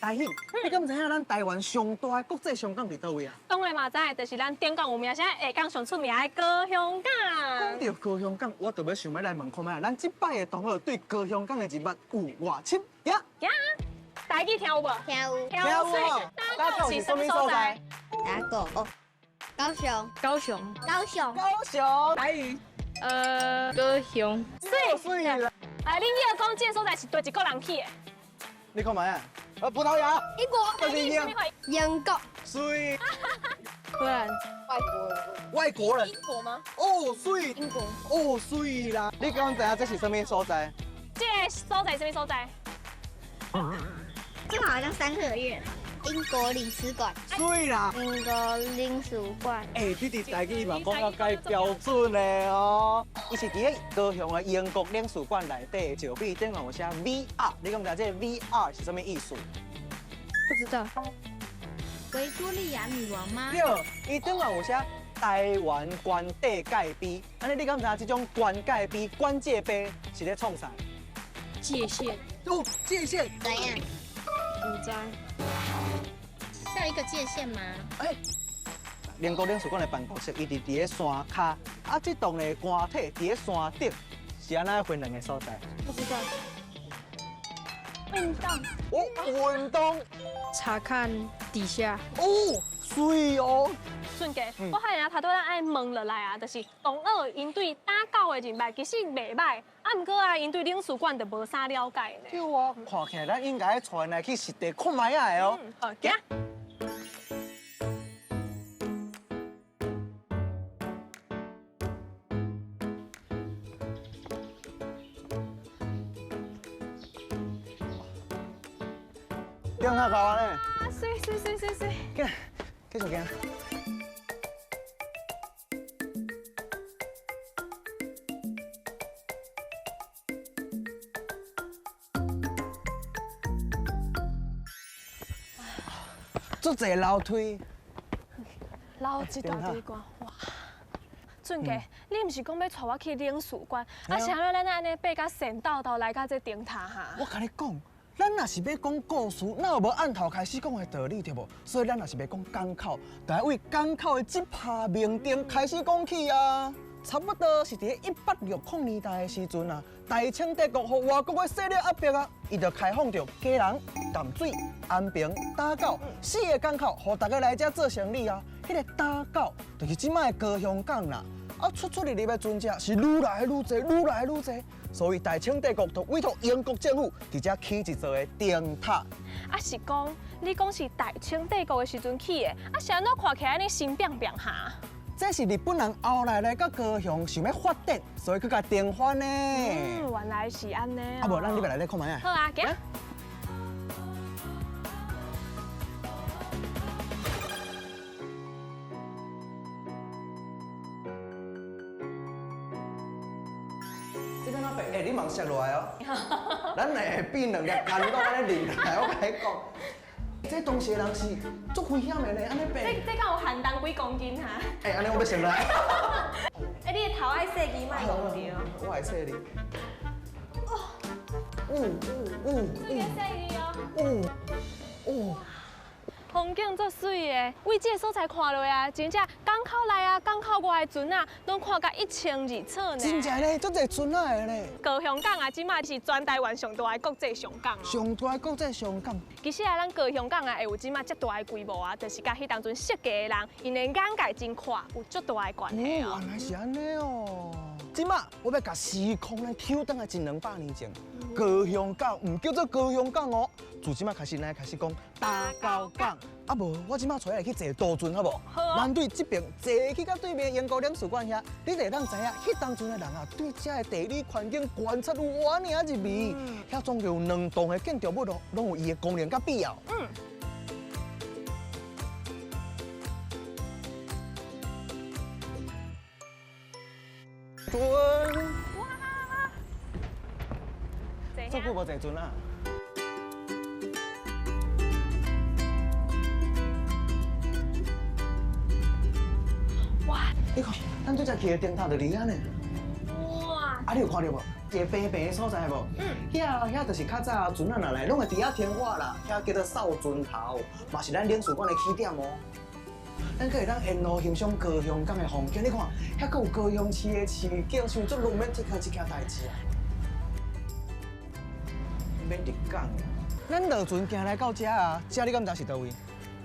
大興，你敢知影咱台灣上大的國際商港佇佗位啊？當然嘛知，就是咱頂港有名，啥下港上出名的高雄港。講到高雄港，我特別想欲來問看覓，咱這擺的同學對高雄港的認識有偌深？行，行，台語聽有無？聽有。聽有。打狗是啥物所在？打狗哦，高雄，高雄，高雄，高雄，台語，高雄，媠媠啦。哎，恁伊講這個所在是佗一國人起的？你看覓啊？葡萄牙，英國，就是英，英國，媠，荷蘭，外國人，外國人，英國嗎？哦，媠，英國，哦，媠啦。你敢知影這是啥物所在？這個所在啥物所在？這好像三合院，英國領事館，媠啦，英國領事館。欸，你佇台語嘛講甲介標準的哦。伊是佇咧高雄的英國領事館內底的石壁頂有寫 VR，你敢知這個 VR 是啥物意思？不知道。維多利亞女王嗎？對，伊頂面有寫台灣關帝界碑，按呢你敢知這種關界碑、關界碑是咧創啥？界限。哦，界限。怎樣？唔知。像一個界限嗎？欸，英國領事館的辦公室，伊佇咧山跤，啊，這棟的官體佇咧山頂，是按怎分兩個所在？不知道。運動。哦，運動。查看底下。哦，媠哦。俊傑，我發現啊，頭拄仔咱愛問落來啊，就是同學𪜶對打狗的認識其實袂䆀，啊，毋過啊，𪜶對領事館就無啥了解呢。對啊，看起來咱應該帶來去實地看覓仔的哦。好，行。點下高呢？啊，媠媠媠媠媠。行，繼續行。足濟樓梯，樓一大堆關，哇！俊傑，你毋是講欲帶我去領事館，啊是按怎咱按呢爬甲跣斗斗來到這燈塔哈？我共你講，咱若是欲講故事，哪有無按頭開始講的道理對無？所以咱若是欲講港口，就愛為港口的這拍明燈開始講起啊！差不多是佇咧1860年代的時陣啊，大清帝國予外國的勢力壓迫啊，伊就開放著基隆、淡水、安平、打狗四个港口，予大家來遮做生意啊。彼个打狗就是這擺的高雄港啦。啊，出出入入的船隻是愈來愈濟，愈來愈濟，所以大清帝國就委託英國政府佇遮起一座的燈塔。啊，是講你講是大清帝國的時陣起的，啊是按怎看起來按呢新變變哈？這是日本人後來來到高雄，想欲發展，所以閣共定番呢。嗯，原來是按呢。啊無，咱入來內底看覓仔。好啊，行。這邊那邊，欸，你莫摔落來哦。咱會變兩粒甘露按呢淋落來，我共你講。這當時的人是足危險的呢，按呢爬。這敢有限重幾公斤哈？欸，按呢我欲摔落來。欸，你的頭愛細膩，莫弄著。我會細膩。哦。這個細膩哦。哦。風景足媠的，為這个所在看落啊，真正港口內啊、港口外的船仔，攏看甲一清二楚呢。真正咧，足濟船仔的咧。高雄港啊，這馬是全台灣上大的國際商港哦。上大的國際商港。其實啊，咱高雄港啊，會有這馬遮大的規模啊，就是佮彼當陣設計的人，𪜶的眼界真闊，有足大的關係哦。原來是按呢哦。這馬我欲共時空來抽轉來一兩百年前，高雄港毋叫做高雄港哦，自這馬開始，咱開始講打狗港。啊無，我這馬帶你去坐渡船好無？好啊。咱對這爿坐去到對面英國領事館遐，你就會當知影，彼當陣的人啊，對遮的地理環境觀察有偌爾入微。遐總共有兩棟的建築物咯，攏有伊的功能佮必要。船。哇！足久無坐船啊！哇！你看，咱拄才去的燈塔就佇遐呢。哇！啊，你有看著無？一个平平的所在无？嗯。遐遐就是较早船仔若来，拢会伫遐停泊啦。遐叫做扫船头，嘛是咱领事馆的起点哦。咱阁会当沿路欣赏高雄港的风景，你看，遐阁有高雄市的市景，是毋是足浪漫这个这件代志啊？欲入港，咱落船行来到遮啊，遮你敢知是佗位？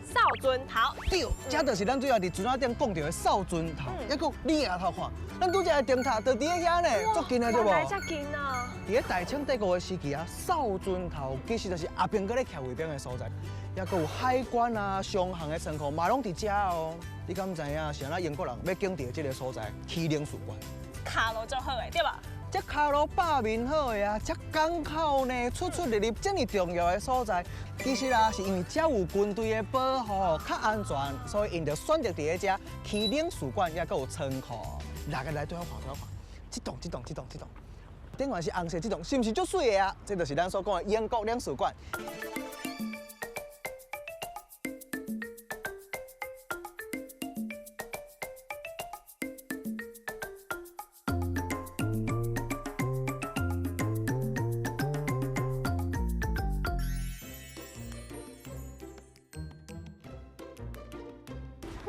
扫船头。对，这就是咱主要伫船仔顶讲到的扫船头。抑阁你额头看，咱拄才的灯塔就伫咧遐呢，足近的对无？来遮近啊！伫咧大清帝国的时期啊，扫船头其实就是阿兵哥咧徛卫兵的所在，抑阁有海关啊、商行的仓库嘛拢伫遮哦。你敢知影是按怎英国人欲经伫这个所在起领事馆？跤路足好的对吧？这跤路百面好的啊，这港口呢出出入入这么重要的所在，其实啊是因为遮有军队的保护，较安全，所以𪜶就选择伫咧遮起领事馆，抑阁有仓库。来来来，对我看，对我看，这栋、这栋、这栋、这栋，顶悬是红色这栋，是毋是足媠的啊？这就是咱所讲的英国领事馆。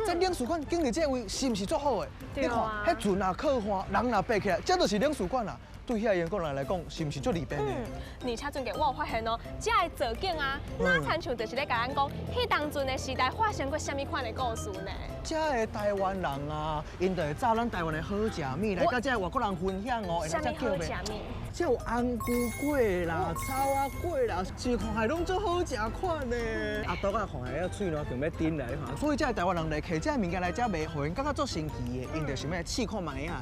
这领事馆经伫这位是毋是足好的？你看，彼船若靠岸，人若爬起来，这就是领事馆啦。对遐英国人来讲，是毋是足利便的？而且俊杰，我有发现哦，这个造景啊，哪亲像就是咧共咱讲，彼当阵的时代发生过啥物款的故事呢？这个台湾人啊，𪜶就会炸咱台湾的好食物来佮这个外国人分享哦。啥物好食物？这有红菇粿啦、草仔粿啦，是看起来拢足好食款呢。阿杜仔看起来喙澜强欲甜来，你看。所以这个台湾人来摕这个物件来遮卖，予𪜶感觉足神奇的，𪜶就想欲试看觅仔。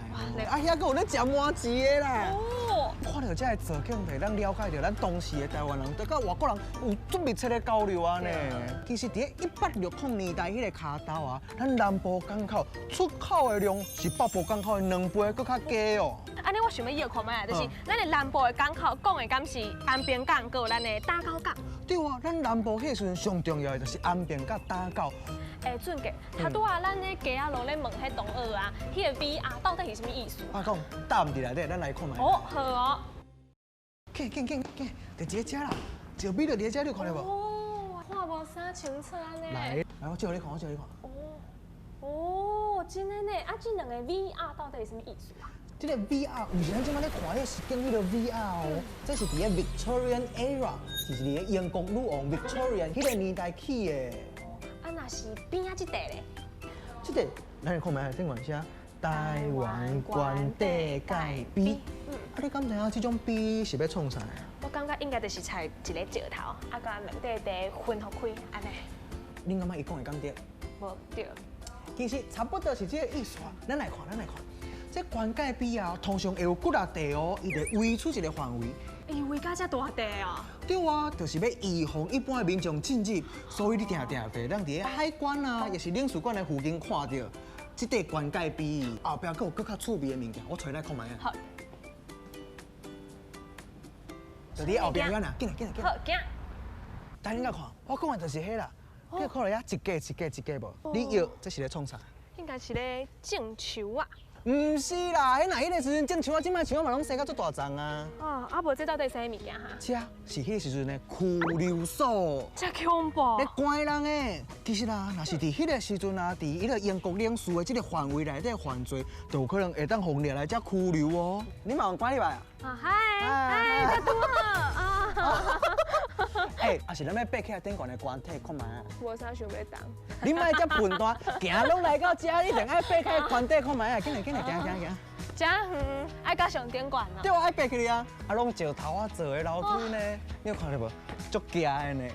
啊，遐阁有咧食麻糍的啦。哦。看到这个造景，就会当了解到咱当时的台湾人，佮外国人有足密切的交流啊呢。其实伫1860年代彼个跤头啊，咱南部港口出口的量是北部港口的2倍，阁较加哦。按呢，我想欲摇看觅，就是咱的南部的港口讲的敢是安平港，阁有咱的打狗港。对啊，咱南部彼时阵上重要的就是安平佮打狗。欸，俊杰，头拄仔咱咧街仔路咧问彼同学啊，彼个 VR 到底是啥物意思？啊，讲答毋伫内底，咱来看觅。哦，好哦。紧紧紧紧，伫这遮啦，石米就伫遮，你有看到无？哦，看无啥清楚按呢。来，来，我照你看，我照你看。哦，哦，真的呢，啊，这两个 VR 到底是啥物意思啊？这个 VR 毋是咱这摆咧看彼个实景彼个 VR 哦，这是伫咧 Victorian era，就是伫咧英国女王 Victorian 彼个年代起的。啊，若是边仔这块咧？这块，咱来看觅顶悬写台湾关帝界碑。啊，你敢知影这种碑是欲创啥？我感觉应该就是采一个石头，啊，共两块地分予开，按呢。恁感觉伊讲的敢对？无对。其实差不多是这个意思啊。咱来看，咱来看。这关界碑啊，通常会有几若块哦，伊就围出一个范围。伊围到遮大块哦？对啊，就是欲预防一般的民众进入，所以你定定会当伫咧海关啊，抑是领事馆的附近看到这块关界碑。后壁阁有阁较趣味的物件，我揣来看觅啊。好。就伫后壁遐尔，紧来紧来紧来。好，行。等你来看，我讲的就是彼啦。你看到遐一格一格一格无？你摇，这是咧创啥？应该是咧种树啊。毋是啦，彼若彼个时阵种树仔，这摆树仔嘛拢生甲足大丛啊。哦，啊无这到底啥物件哈？这是彼个时阵的拘留所。遮恐怖。咧关人的，其实啊，若是伫彼个时阵啊，伫彼个英国领事的这个范围内底犯罪，就有可能会当予掠来遮拘留哦。你嘛有关入来啊？啊嗨嗨，遮拄好啊。欸，啊是咱欲爬起来顶悬的关体看觅啊。无啥想欲动。你莫遮笨蛋，行拢来到遮，你一定爱爬起来关体看觅啊！紧来紧来，行行行。遮远，爱到上顶悬啊。对啊，爱爬起来啊！啊，拢石头仔做的楼梯呢，你有看到无？足崎的呢。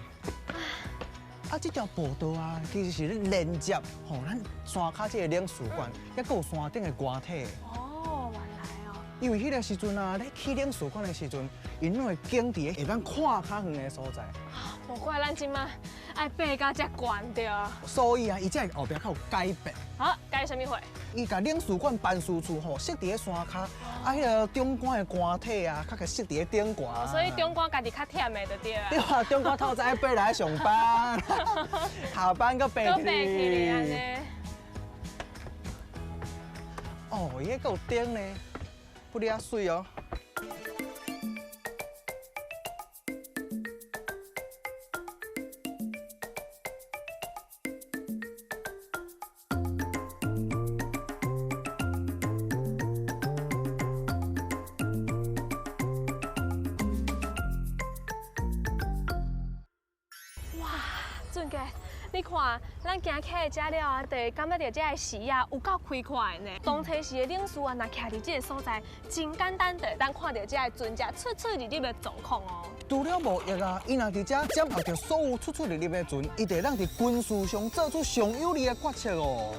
啊，这条步道啊，其实是咧连接吼咱山跤这个领事馆，抑阁有山顶的关体。哦，原来哦。因为彼个时阵啊，咧起领事馆的时阵，𪜶拢会经伫会当看较远的所在。无怪咱这马爱爬到遮悬对。所以啊，伊才会后壁较有改变。好，改啥物货？伊共领事馆办事处吼设伫咧山跤，啊，彼个长官的官体啊，较共设伫咧顶悬。所以长官家己较忝的就对啊。对啊，长官透早爱爬来上班，下班阁爬去。阁爬去按呢。哦，伊彼阁有灯呢，不哩啊媠哦。俊傑，你看，咱行起來遮了啊，就會感覺著遮的視野有夠開闊的呢。當初時的領事啊，若徛佇這個所在，真簡單就會當看著遮的船隻出出入入的狀況哦。除了貿易啊，伊若佇遮掌握著所有出出入入的船，伊就會當佇軍事上做出上有利的決策哦。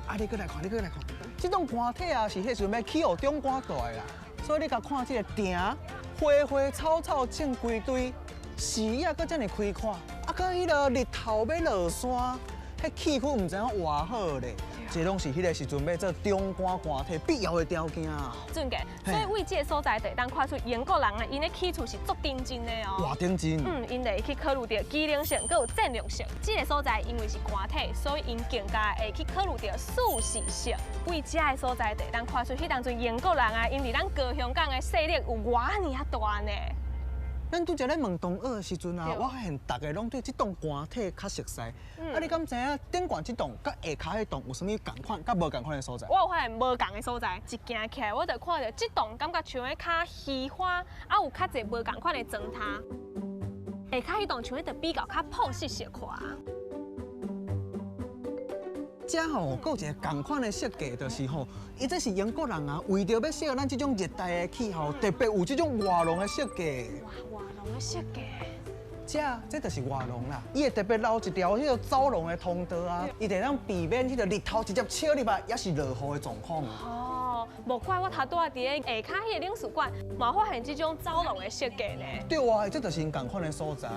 啊，你閣來看，你閣來看，這棟官體啊，是彼時陣欲起予長官蹛的啦。所以你共看這個埕，花花草草種規堆，視野閣遮爾開闊，啊，閣彼个日頭欲落山，彼氣氛毋知影偌好咧。這攏是彼个時陣欲做長官官體必要的條件啊。俊傑，所以對這个所在就會當看出英國人啊，𪜶的起厝是足認真的哦。偌認真？嗯，𪜶就會去考慮著機能性，閣有戰略性。這个所在因為是官體，所以𪜶更加會去考慮著舒適性。對這个所在就會當看出，彼當陣英國人啊，𪜶佇咱高雄港的勢力有偌爾仔大呢。咱拄才咧問同學的時陣啊，我發現逐个攏對這棟官體較熟似。啊，你敢知影頂懸這棟佮下跤彼棟有啥物仝款佮無仝款的所在？我有發現無仝的所在，一行起來我就看著這棟感覺像咧較虛華，啊有較濟無仝款的磚頭。下跤彼棟像咧就比較較樸實小可。遮吼，閣有一个仝款的設計，就是吼，伊這是英國人啊，為著欲適合咱這種熱帶的氣候，特別有這種外廊的設計。哇，外廊的設計。遮這就是外廊啦，伊會特別留一條彼个走廊的通道啊，伊就會當避免彼个日頭直接照入來，抑是落雨的狀況。哦，無怪我頭拄仔佇咧下跤彼个領事館，嘛發現這種走廊的設計呢。對啊，這就是𪜶仝款的所在。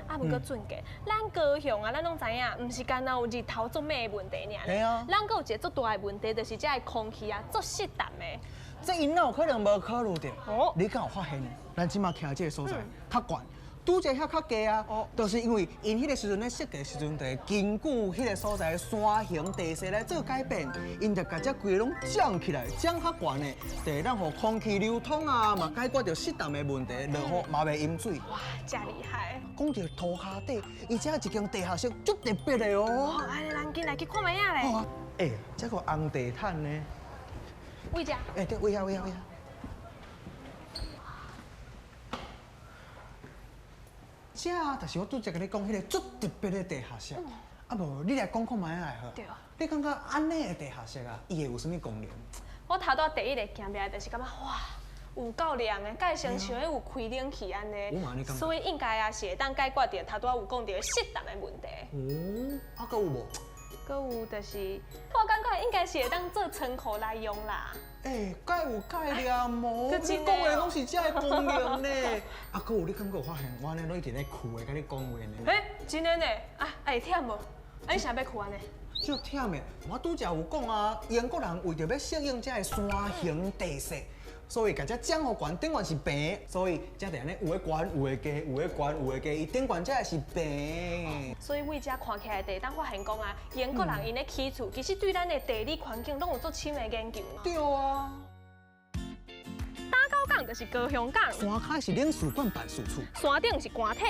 啊，毋過俊傑，咱高雄啊，咱攏知影，毋是干焦有日頭足猛的問題爾。嘿啊。咱閣有一个足大的問題，就是遮的空氣啊，足濕澹的。這𪜶哪有可能無考慮著？哦。你敢有發現？咱這馬徛這个所在較懸，拄才遐較低啊，就是因為𪜶彼个時陣咧設計時陣，就會根據彼个所在的山形地勢來做改變，𪜶就共遮規个攏漲起來，漲較懸的，就會當予空氣流通啊，嘛解決著濕澹的問題，落雨嘛袂淹水。哇，遮厲害！講著塗跤底，伊遮一間地下室足特別的哦。按呢，咱緊來去看覓仔咧。欸，這個紅地毯呢？對遮？欸，對，對遐，對遐，對遐。遮就是我拄才共你講彼个足特別的地下室。啊無，你來講看覓仔來好。對。你感覺按呢的地下室啊，伊會有啥物功能？我頭拄第一个行入來就是感覺哇，有夠涼的，佮會親像咧有開冷氣按呢。所以應該也是會當解決著頭拄仔有講著濕澹的問題。哦，啊，閣有無？閣有就是，我感覺應該是會當做倉庫來用啦。欸，蓋有概念哦！你講的攏是遮的功能呢。啊，閣有你感覺有發現，我按呢攏一直咧劵的，共你講話呢？欸，真的呢？啊，會忝無？啊，你啥欲劵按呢？足忝的，我拄才有講啊，英國人為著欲適應遮的山形地勢，所以共遮漲予懸，頂懸是平，所以遮就按呢有的懸，有的低，有的懸，有的低，伊頂懸遮的是平。所以對遮看起來，就會當發現講啊，英國人𪜶咧起厝，其實對咱的地理環境攏有足深的研究。對啊。打狗港就是高雄港，山跤是領事館辦事處，山頂是官體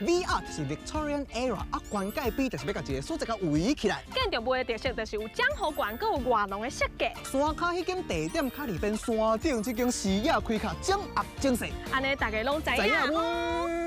，VR 就是 Victorian Era，啊，關界碑就是欲共一个所在共圍起來。建築物的特色就是有漲予懸，閣有外廊的設計。山跤彼間地點較里邊，山頂這間視野開闊，掌握精細。按呢大家攏知影。知影無？